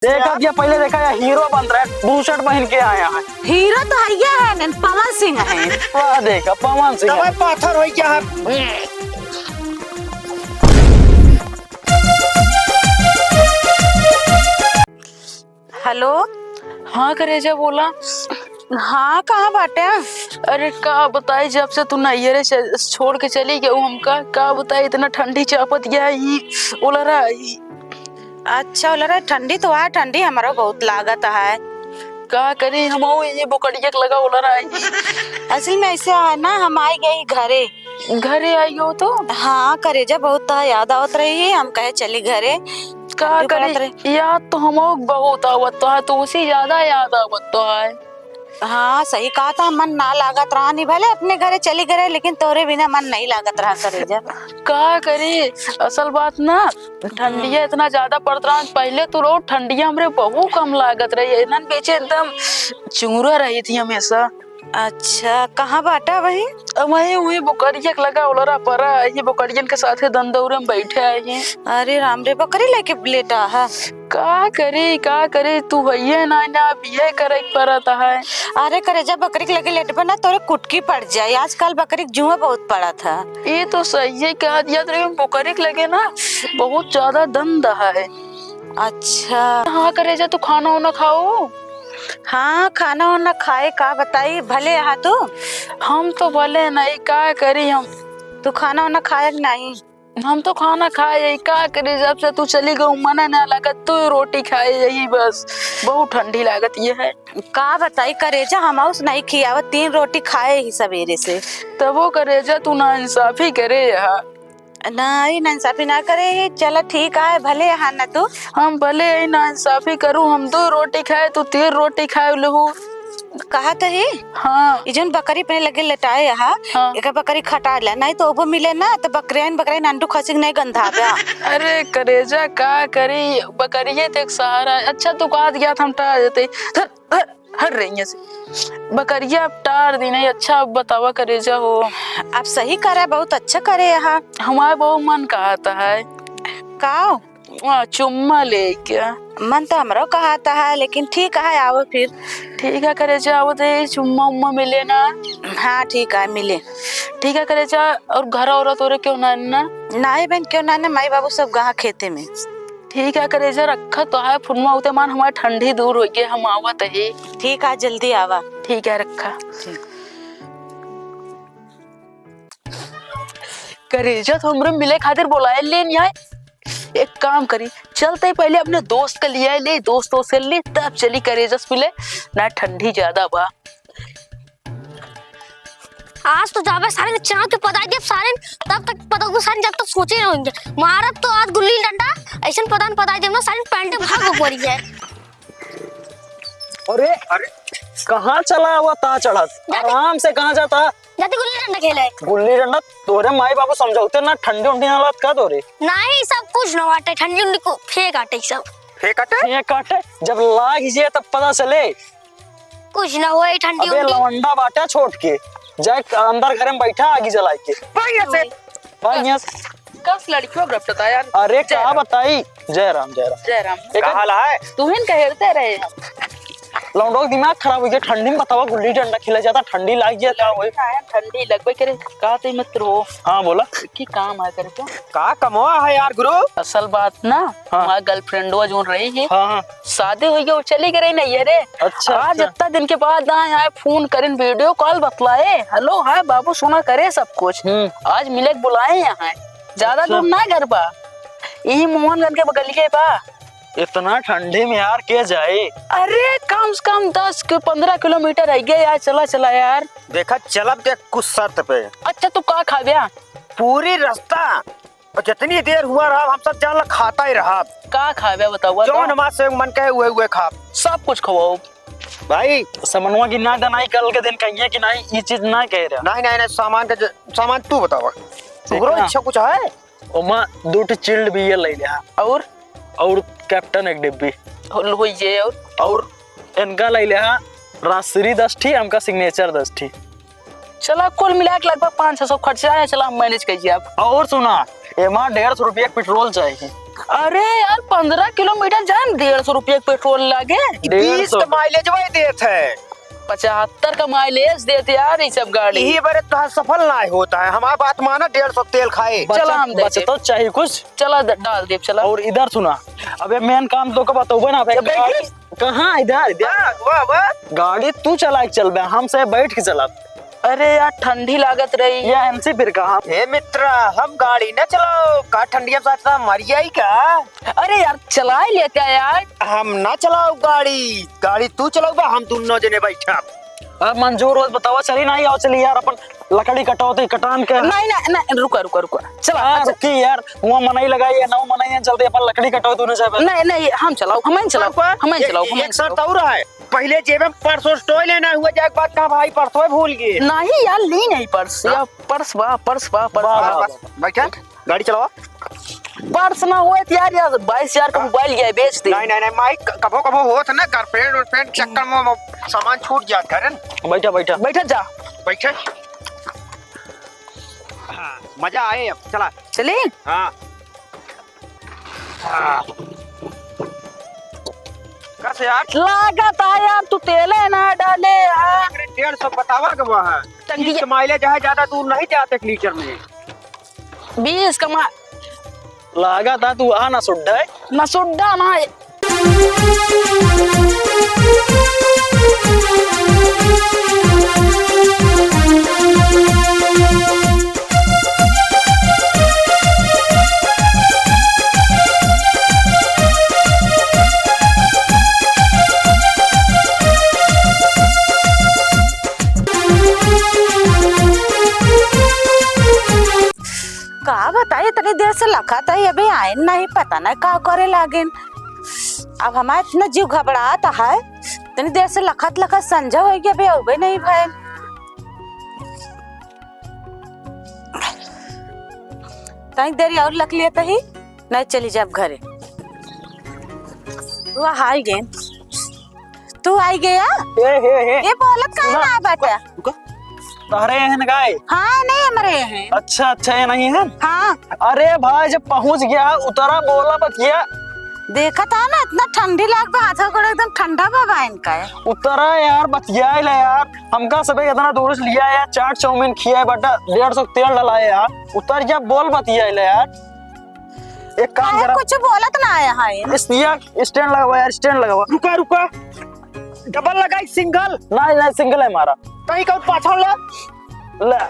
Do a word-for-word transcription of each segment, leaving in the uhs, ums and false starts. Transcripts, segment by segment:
देखा भैया, पहले देखा, यह हीरो बन रहा है, बुशर्ट पहन के आया है। हीरो तो हइया है, पवन सिंह है। वाह, देखा, पवन सिंह है। तबे पाथर होई क्या है? हेलो। हाँ करेजा, बोला। हाँ, कहाँ बाटे? अरे का बताई, जब से तू नैहरे से छोड़ के चली गई हमका, का बताई, इतना ठंडी चापत गया ही, ओलरा ही। अच्छा, ओलरा, ठंडी तो है, ठंडी हमरो बहुत लागत है। का करी, हम ये बोकड़िया के लगा ओलरा ही। असल में ऐसे है ना, हम आई गई घरे। घरे आई हो तो? हाँ करेजा, बहुत तो याद आवत रही है, हम कहे चली घरे। का करी, याद तो हमहू बहुत आवत तो है, तो उसी ज्यादा याद आवत तो है। हाँ, सही कहा था, मन ना लागत रहा, नहीं भले अपने घरे चली गए, लेकिन तोरे बिना मन नहीं लागत रहा करेजा। का करी, असल बात ना, ठंडिया इतना ज्यादा पड़त रहा। पहले तो लोग ठंडिया हमरे बहुत कम लागत रही, इन्हन पीछे एकदम चुंगुरा रही थी हमेशा। अच्छा, कहाँ बाटा वही? वही, वही बोकरिया के लगा ओलरा परा, ये बोकरियन के साथे दंदौरे में बैठे आई हैं। अरे राम रे, बकरी लेके लेटा है। का करी, का करी, तू हइये ना, ना, अब ये करे के परत है। अरे करेजा, बकरी के लगे लेटबे ना, तोरे कुटकी पड़ जाए। आजकल बकरी के जुआ बहुत पड़त है। ये तो सही है, कहा दिया तो, लेकिन बोकरी के लगे ना बहुत ज्यादा दंद है। अच्छा। हाँ करेजा, तू खाना वाना खाओ? हाँ, खाना वाना खाए, का बताई, भले यहाँ तू? हम तो भले नहीं, का करी हम? तू खाना वाना खाए कि नहीं? हम तो खाना खाए यही, का करी, जब से तू चली गऊ, मना ना लागत, तू ही रोटी खाए यही बस। बहुत ठंडी लागत ये है। का बताई करेजा, हम उस नहीं खियावत, तीन रोटी खाए ही सवेरे से। तबो करेजा, तू ना इंसाफी करे यहाँ। नहीं, नाइंसाफी ना करे ही। चला ठीक है, भले यहाँ ना तू। हम भले ही नाइंसाफी करू, हम दो रोटी खाए, तू तीन रोटी खाए लेहू। कहा तो ही? हाँ। ई जौन बकरी अपने लगे लेटाए यहाँ, हाँ। एक बकरी खटा ला, नहीं तो ओबो मिले ना, तो बकरियान, बकरियान अंडू खसी के नहीं गंधावे। अरे करेजा, का करी, बकरिये तो एक सहारा है। अच्छा, तू कहा दिया था, हम टा देते। धर, धर। हट रही है से। बकरिया अब टार दी नहीं। अच्छा, अब बतावा करेजा हो। अब सही करे, बहुत अच्छा करे यहाँ। हमारे बहुत मन कहता है। का? आ, चुम्मा लेके। मन तो हमरो कहता है, लेकिन ठीक है, आओ फिर। ठीक है करेजा, आओ तो ये चुम्मा उम्मा मिले ना। हाँ, ठीक है, मिले। ठीक है करेजा, और घर औरत और क्यों ना, ना? नहीं बहन, क्यों ना, ना, माई बाबू सब गहा खेते में। ठीक है करेजा, रखा तो है, फोनवा उते मान, हमार ठंडी दूर होइगे, हम आवत ही। ठीक है, जल्दी आवा। ठीक है, रखा। ठीक। करेजा तो हमरे मिले खातिर बोलाए लेन आए। एक काम करी, चलते ही पहले अपने दोस्त के लियाए ले, दोस्त से ले, तब चली करेजा से मिले, ना ठंडी ज्यादा बा। आज तो जाबे सारे चाँद के पदाई देब सारे, तब तक पतंगो सारे जब तक सोचे ना होंगे। मारब तो आज गुल्ली डंडा, ऐसन पदान पदाई देब ना सारे पैंट में भाग पड़ी है। अरे, अरे, कहाँ चला हुआ ता चढ़त? जाते आराम से कहाँ जाता? जाते गुल्ली डंडा खेले। गुल्ली डंडा? तोरे माई बाबू समझौते ना, ठंडी उंडी ना लागत का तोरे? नहीं, सब कुछ ना बाटे, ठंडी उंडी को फेंक आटे सब। फेंक आटे? फेंक आटे? जब लाग जाए तब पता चले। कुछ ना होए, ठंडी अबे उंडी। लवंडा बाटा छोट के, जाए अंदर घर में बैठा, आगी जलाए के। भाग यहाँ से। भाग यहाँ से। कस लड़कियों को रपटता यार। अरे जय का राम। बताई, जय राम, जय राम। जय राम। एक का हाल है? तुहिन का हेरते रहे हम। लौंडो के दिमाग खराब हो गया, ठंडी में बतावा गुल्ली डंडा खेला जाता, ठंडी लाग गया का होए? ठंडी लगबे करे, का ते मत रो। हाँ बोला। की काम है करे तो? का कमवा है यार गुरु? असल बात ना, हाँ। हमार गर्लफ्रेंडवा जोन रही है, हाँ, हाँ। शादी हो गई, वो चली गई रही नहीं है रे। अच्छा, आज अच्छा। इतना दिन के बाद आए, आए फोन करें, वीडियो कॉल बतलाए, हेलो, हाय बाबू, सोना करे सब कुछ। हम्म। आज मिले के बुलाए यहाँ, ज्यादा अच्छा। दूर ना घर बा, यही मोहनगंज के बगलिए बा। इतना ठंडी में यार के जाए? अरे कम से कम दस के पन्द्रह किलोमीटर है गया यार, चला चला यार। देखा चलब देख कुछ शर्त पे। अच्छा तू का खाब्या? पूरी रास्ता और जितनी देर हुआ रहा, हम सब जान ला खाता ही रहा। का खाबे बतावा तो? जौन हमार से मन कहे, उहे, उहे खाब। सब कुछ खवाओ। भाई। समनवा की ना डनाई, कल के दिन कहिए कि नहीं, ये चीज ना कह रहा। नहीं, नहीं, नहीं, सामान का ज-, सामान तू बतावा। देखना। ओकरो इच्छा कुछ है? ओमा दो ठे chilled beer ले लिया। और? और Captain एक डिब्बी। और हो ये और? और इनका ले लिया राजश्री दस ठी, हमका Signature दस ठी। चला, कुल मिला के लगभग पाँच छह सौ खर्चा है। चला, हम manage करिए आप। और सुना, एमा डेढ़ सौ रुपया के पेट्रोल चाहिए। अरे यार, पन्द्रह किलोमीटर जाए में डेढ़ सौ रुपया के पेट्रोल लागे। डेढ़ सौ। बीस का mileage वही देत है। पचहत्तर का mileage देत यार, ई सब गाड़ी। यही बरे तोहार सफल ना होता है। हमार बात माना, डेढ़ सौ तेल खाए। चला, हम दे देब। बचतो चाहिए कुछ। चला, द-, डाल देब, चला। और इधर सुना, अबे main काम तो का बतौबे ना, अबे जब बैठी। कहाँ? इधर, इधर। वाह, वाह, वाह। गाड़ी तू चला के चलबे, हमसे बैठ के चला। अरे यार, ठंडी लागत रही। या एमसी फिर कहाँ? हे मित्रा, हम गाड़ी न चलाओ, का ठंडी हम साथ साथ मर जाई का? अरे यार, चलाए लेते हैं यार। हम ना चलाओ गाड़ी, गाड़ी तू चलाओ बा, हम दोनों जने बैठा। अब मंजूर हो, बतावा, चली ना, आओ चली यार, अपन लकड़ी कटौती कटान के। नहीं, नहीं, नहीं, रुका, रुका, रुका। चला, हाँ, अच्छा। रुकी यार, वो मनई लगाई है, नौ मनई है, जल्दी अपन लकड़ी कटौती होने जाए। नहीं, नहीं, हम चलाओ, हम ही चलाओ, रुका, रुका। हम ही एक, चलाओ, हम ही एक शर्त चलाओ। और है, पहले जेबे में पर्स वर्स टोय लेना हुआ, जाए के बाद कहा भाई पर्स टोय भूल गए। नहीं यार, ली नहीं पर्स, हाँ? या पर्स बा, पर्स बा, पर्स बा, बा। बा, बा, बा। बैठा, गाड़ी चलावा। पर्स ना होए तो यार, यार, बाईस हजार का मोबाइल गया है, बेच दे। नहीं, नहीं, नहीं, माई, क-, कभो, कभो होत ना, girlfriend, वर्लफ्रेंड चक्कर में, में सामान छूट जात घरे न। बैठा, बैठा। बैठा जा। बैठे। हाँ, मजा आए अब, चला। चली? हाँ। हाँ। कस यार? लागत है यार, तू तेले ना डाले यार। अरे, डेढ़ सौ बतावा के वहाँ। टंकी बीस का mileage है, ज्यादा दूर नहीं जाते एक लीटर में। बीस का मा- लागत है तू आ ना सुड्ढा है। ना सुड्ढा ना है। का बताई, इतनी देर से लखत है, अभी आइन नहीं, पता नहीं का करे लागेन। अब हमार इतना जीव घबरात है, इतनी देर से लखत लखत संझा होइ गया, अभी अउबे नहीं भएन। तनी देरी और लख लिया तही, नहीं चली जाब घरे। वाह, आई गए। तू आई गया? ए, हे, हे। ये बोलत काहे सुना, ना बाटे? रुका, रुका। तहरे हैं गाय? हाँ, नहीं हमरे हैं। अच्छा, अच्छा, ये नहीं है? हाँ। अरे भाई, जब पहुँच गया, उतरा, बोला, बतिया। देखा था ना, इतना ठंडी लाग बा, हाथ गोड़ एकदम ठंडा बा, बा इनका है। उतरा यार, बतिया ले यार, हमका सबे इतना दूर से लिया यार, चाट चाउमीन खिया बटा, डेढ़ सौ तेल डलाए यार, उतर जा, बोल, बतिया ले यार। एक काम काहे करा। कुछ बोलत ना आया है? इस, या stand लगावा यार, stand लगावा। रुका, रुका। Double लगाई, single? नहीं, नहीं, single है हमारा। कहीं कहूँ पाछड़ ले। ले।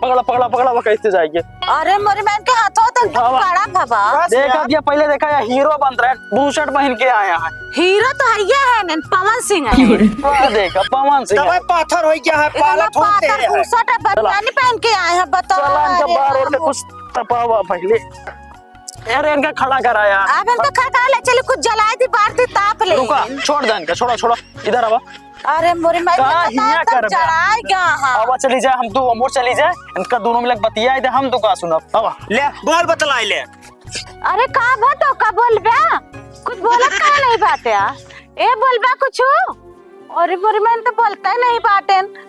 पकड़ा, पकड़ा, पकड़ा, वो कैसे जाएगी? अरे मोरी मैन के हाथों तो उठावा। कड़ा भवा। बस देखा यार। दिया, पहले देखा यार, हीरो बन रहा है, बुशर्ट पहन के आया है। हीरो तो है, ये है ना, पवन सिंह है। वाह, देखा, पवन सिंह है। तबे पाथर हो गया है, इतना पालक होते पाथर हैं। बुशर्ट है, बनियानी पहन के आए हैं, बताओ। चला, इनका अरे बाहर ओढ़ के बाबू। कुछ तपावा पहले। अरे, इनका खड़ा करा यार। अब इनका खड़ा करा ले, चलिए, कुछ जलाए दी, बार दी, ताप ले। रुका, छोड़ दे इनका, छोड़ा, छोड़ा, इधर आवा। अरे, मोरे माई, का इनका हिया एकदम करबे? जलाए गया, हाँ। आवा, चली जाए, हम तू अमोर चली जाए, इनका दोनों मिलक बतिया दे, हम तो का सुनब। आवा। ले, बोल, बतलाई ले। अरे, का बा तो का बोलबे? कुछ बोलत काहे नहीं बाटे? ए, बोलबे कुछ? अरे, मोरे माई तो बोलते नहीं बाटेन।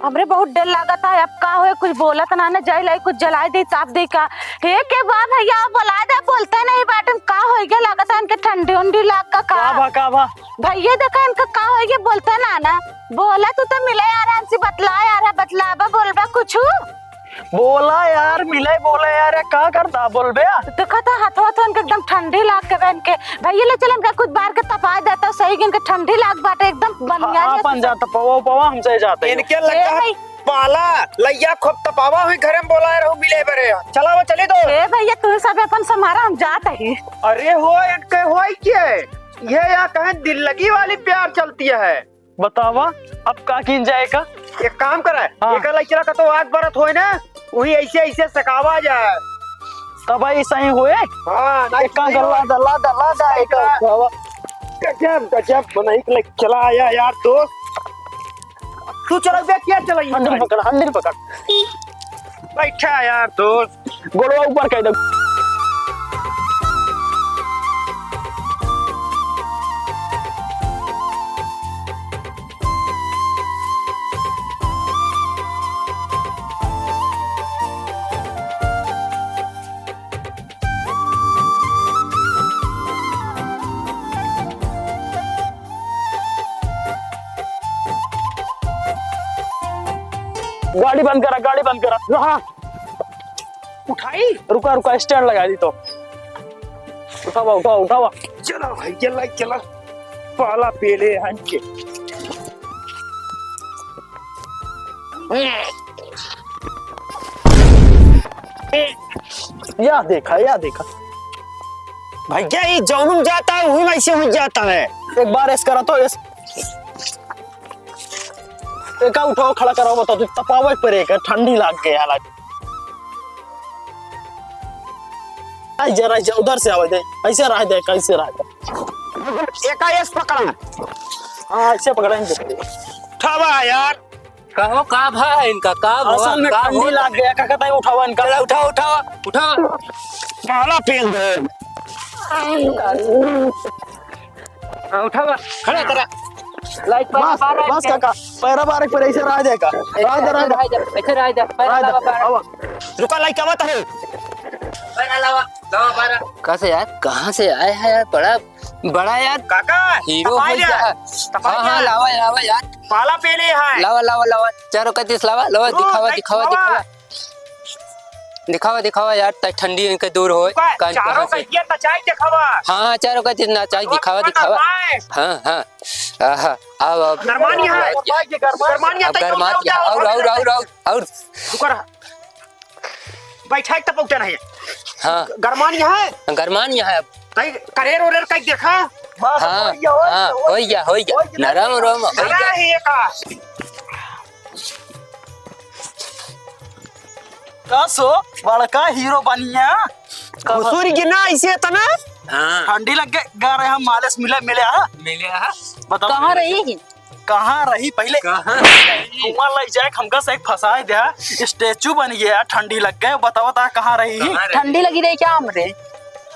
हमरे बहुत डर लागत है, अब का होए, कुछ बोलत ना, ना जाई लाई, कुछ जलाई दे, ताप दे का। हे के बा भैया, बोला दे, बोलते नहीं बाटन, का होई गे, लागत है इनके ठंडी उंडी लाग का, का? का भा, का भा? भैया देखा इनका का होई गे, बोलते ना, ना। बोला तू तो मिले यार, हमसे बतला यार, बतलाबा, बोलबा कुछ। बोला यार, मिले बोले यार, का करता, बोलबे? देखा था, हथवा तो इनके एकदम ठंडी लाग के बहन के। भैया ले चल इनका कुछ बार के तपाए देता, सही इनके ठंडी लाग बाटे, एकदम बनियान हाँ, अपन जाता, पवा, पवा, हमसे जाते हैं। इनके ए लगा भाई। पाला, लइया खूब तपावा हुई, घरे में बोलाए रहू, मिले बरे। चला वो चली दो। ए भैया, तू सब अपन समारा, हम जात ही। अरे हो, इनके होई के? ये या कहें दिल लगी वाली प्यार चलती है। बतावा, अब का कीन जाए का? एक काम करा, हाँ। एक लइका का तो आग बरत होए ना, वही ऐसे, ऐसे सकावा जाए। तब ऐसा ही होए? हाँ, ना एक काम कर, ला दा, ला दा, ला दा, एक काम। गजब, गजब, बनाई के ले चला आया यार दोस्त। तू चला बे, क्या चलाई? हैंडल पकड़, हैंडल पकड़। बैठा यार दोस्त। गोड़वा ऊपर कर दे। गाड़ी बंद करा, गाड़ी बंद करा। हाँ। उठाई? रुका, रुका, stand लगा दी तो। उठावा, उठावा, उठावा। चला भाई, चला, चला। पाला पेले हंके। या देखा, या देखा। भैया, ये जौनुम जाता है, वही वैसे हो जाता है। एक बार ऐसे करा तो, ऐसे। एका उठाओ, खड़ा कराओ, बताओ, तू तपावे पड़े का, ठंडी लाग गई हालांकि। आई जरा, आई जरा, उधर से आवे दे, ऐसे रह दे, कैसे रह दे। एका ऐसे पकड़ा। हाँ, ऐसे पकड़ा इनको। उठावा यार। कहो, का भा है इनका, का भा, असल में का ठंडी भा? लाग गया, का कहता है, उठावा इनका। चला, उठावा, उठावा, उठावा। काला पेल दे। हाँ, उठावा, खड़ा करा। लाइट पर बस, बारह बस के। काका, पैरा बारह पर ऐसे रह जाएगा। ऐसे रह जा, रह जा। ऐसे रह जा, पैरा रह जा, लावा बारह। आवा। रुका, लाइट आवा तो है। पैरा लावा, लावा बारह। कहाँ से यार, कहाँ से आए हैं यार, बड़ा, बड़ा यार काका, हीरो हो गया। तपाई यार, हाँ, हाँ, लावा, लावा यार। पाला पेले है। लावा, लावा, लावा, चारों का तीस लावा, लावा, रुक, दिखावा, लाइट दिखावा, लावा। दिखावा। दिखावा, दिखावा यार, ताकि ठंडी इनके दूर होए। का-, कान चारों कहाँ से? कहिए नचाई दिखावा। हाँ, हाँ, चारों का चीज नचाई दिखावा, दिखावा। हाँ, हाँ। आहा, अब, अब गरमानी है। गरमानी है, अब तो गरमात उठाओ, क्या? उठाओ, और, और, उठाओ। और, और, और। रुको रहा। बैठा एक तपौटा नहीं। हाँ। गरमानी है। गरमानी है अब। कहीं करेर ओरेर कहीं देखा? हाँ, हाँ, हो गया, हो गया। नरम, नरम, हो गया। अरे, ये का? का सो, बड़का हीरो बनिया? घुसुर गिना ऐसे तना? हाँ। ठंडी लग गए, गा रहे हम मालिश मिले, मिले, हाँ? मिले, हाँ? बताओ। कहाँ रही? कहाँ रही पहले? कहाँ रही? घुमा लई जाए, हमका से एक फंसाए द्या, स्टैचू बन गया, ठंडी लग गए, बताओ ता कहाँ रही? कहाँ रही? ठंडी लगी रही क्या हमरे?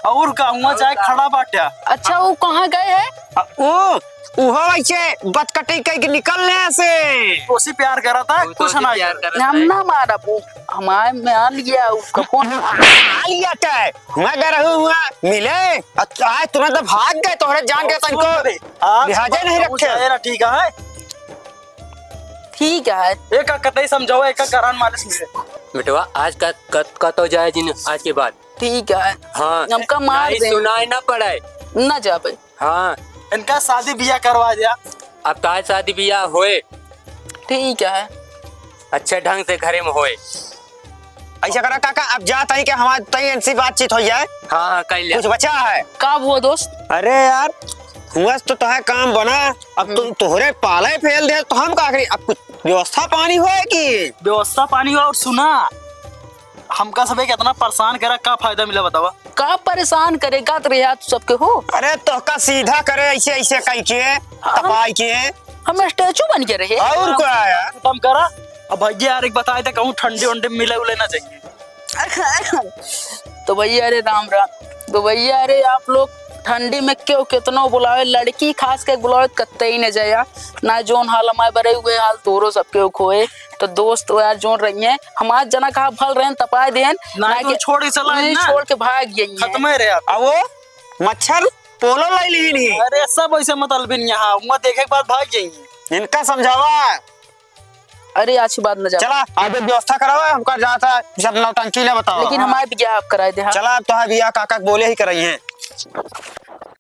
और का हुआ और जाए का? खड़ा बाट्या। अच्छा, वो कहाँ गए हैं? अ, वो, उहो ऐसे बतकटी कह के निकल ले से। उसी प्यार करा था, वो तो कुछ उसी ना प्यार करा। करा हम था। ना मारब, वो हमारे में आ लिया, उसका फोन। आ लिया ते, मैं गए रहूँ हुआ, मिले, अ, आज तुरंत भाग गए, तोहरे जान के तनको लिहाजे नहीं रखे। जाए ना, ठीक है। ठीक है। एक कतई समझाओ, एक करान मालिश मिले। बेटवा, आज का, का, का तो जाए जिन, आज के बाद। ठीक है। हाँ। हमका मार नहीं दे। सुनाई ना पड़े। ना जाबे। हाँ। इनका शादी बियाह करवा दिया। अब तार शादी बियाह होए। ठीक है। अच्छे ढंग से घरे में होए। ऐसा करा काका, अब जा तई के हमार तई इनसे बातचीत हो जाए। हाँ, हाँ, कर लिया। कुछ बचा है? का हुआ दोस्त? अरे यार, हुआ तो तोहे काम बना, अब तू हम्म। तोहरे पाले फेल दे तो हम का करी? अब कुछ व्यवस्था पानी होए कि? व्यवस्था पानी हो और सुना, हमका सबे कितना परेशान करा, का फायदा मिला बतावा? का परेशान करे, का तो रहा तू सबके हो? अरे तोहका सीधा करे ऐसे, ऐसे कह के, हम, तपाई के। हम स्टैचू बन के रहे। और का यार? खत्म करा। अब भैया यार एक बताए थे, कहूँ ठंडी वंडी मिले उले ना चाहिए। तो भैया अरे राम राम। तो भैया अरे आप लोग ठंडी में क्यों कितनो बुलावे, लड़की खास के बुलावे कत्ते ही न जाया। ना जोन हाल हमारे बरे हुए हाल तोरो सबके खोए। तो दोस्त यार जोन रही हैं, हमार जना कहा भल रहन, तपाए देन, ना ना तो के छोड़ के चला नहीं, ना। छोड़ के भाग गई हैं। खत्म है रे यार। अब वो मच्छर पोलो लाई ली नहीं। अरे सब ऐसे मतलबिन यहाँ, वहाँ देखे के बाद भाग गई हैं। इनका समझावा। अरे अच्छी बात न जा। चला, आगे व्यवस्था करावा, हमका जाता है, सब नौटंकी ले बतावा। लेकिन हमारे बियाह आप कराए दे, हाँ। चला, अब तो है बियाह काका के बोले ही कराई हैं।